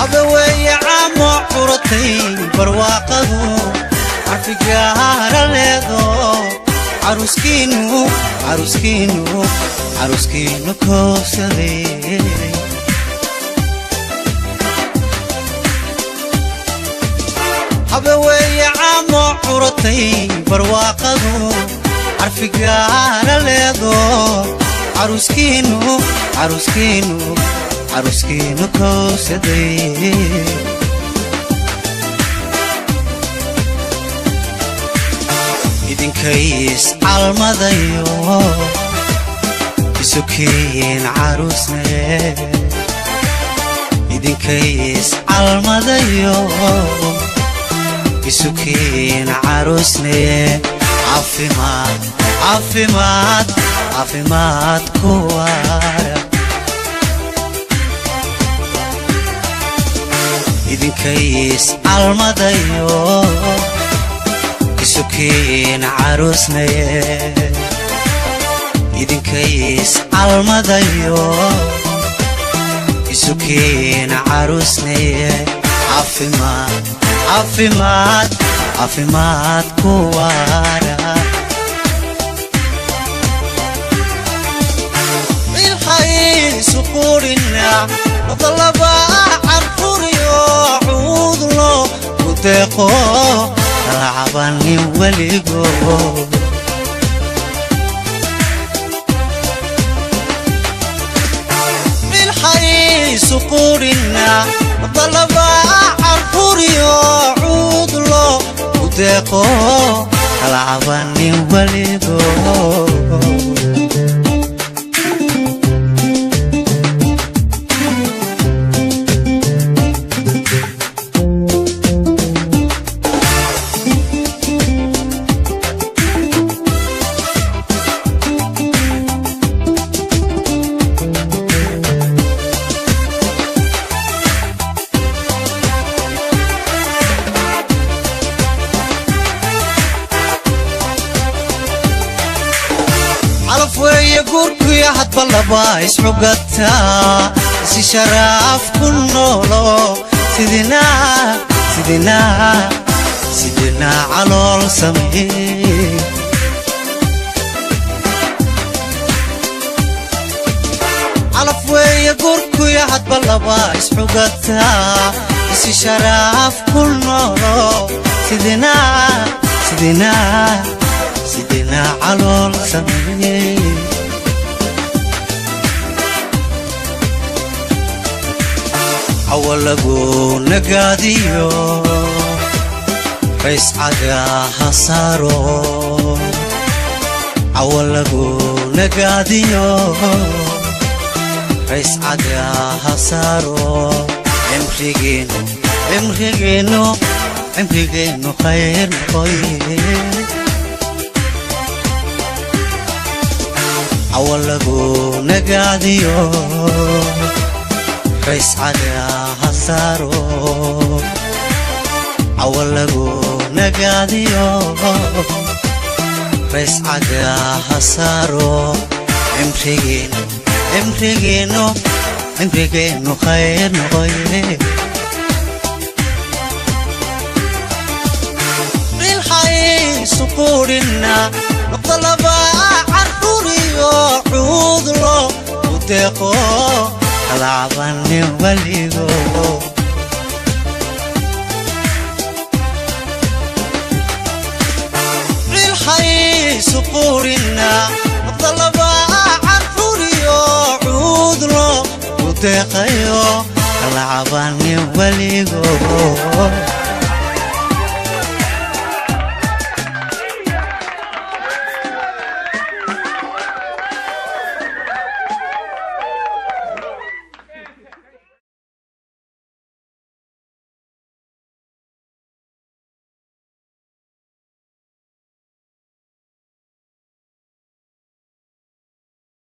Habeweeye caamo curatay barwaaqadu carfigaara leedo caruskiinu caruskiinu caruskiinu koobsaday. Habeweeye caamo curatay barwaaqadu carfigaara leedo caruskiinu caruskiinu caruskiinu koobsaday. Idinkays calmadayo isukiin caruusne, idinkays calmadayo isukiin caruusne, caafimaad caafimaad caafimaad ku waara. Idinkays calmadayo isukiin caruusne, idinkays calmadayo isukiin caruusne, caafimaad caafimaad caafimaad ku waara. Ilxaysu qurina noqdalaba carfuriyo cuudlo ku deeqo kala cabanin weligo. Ilxaysu qurina noqdalaba carfuriyo cuudlo ku deeqo kala cabanin weligo. Calaf weeye guurkuya hadba laba isxugataa si sharaaf ku noolo sidinaa sidinaa sidinaa calool samee. Calaf weeye guurkuya hadba laba isxugataa si sharaaf ku noolo sidinaa sidinaa sidinaa calool samee. Cawalagu nagaadiyo rayscaga ha saaro, cawalagu nagaadiyo rayscaga ha saaro, cimrigeenu cimrigeenu cimrigeenu khayr noqoy. Cawalagu nagaadiyo rayscaga ha saaro, cawalagu nagaadiyo rayscaga ha saaro, cimrigeenu cimrigeenu cimrigeenu khayr noqoy. Ilxaysu qurina noqdalaba carfuriyo cuudlo ku deeqo kala cabanin weligo. Ilxaysu qurina noqdalaba carfuriyo cuudlo ku deeqayo kala cabanin weligo.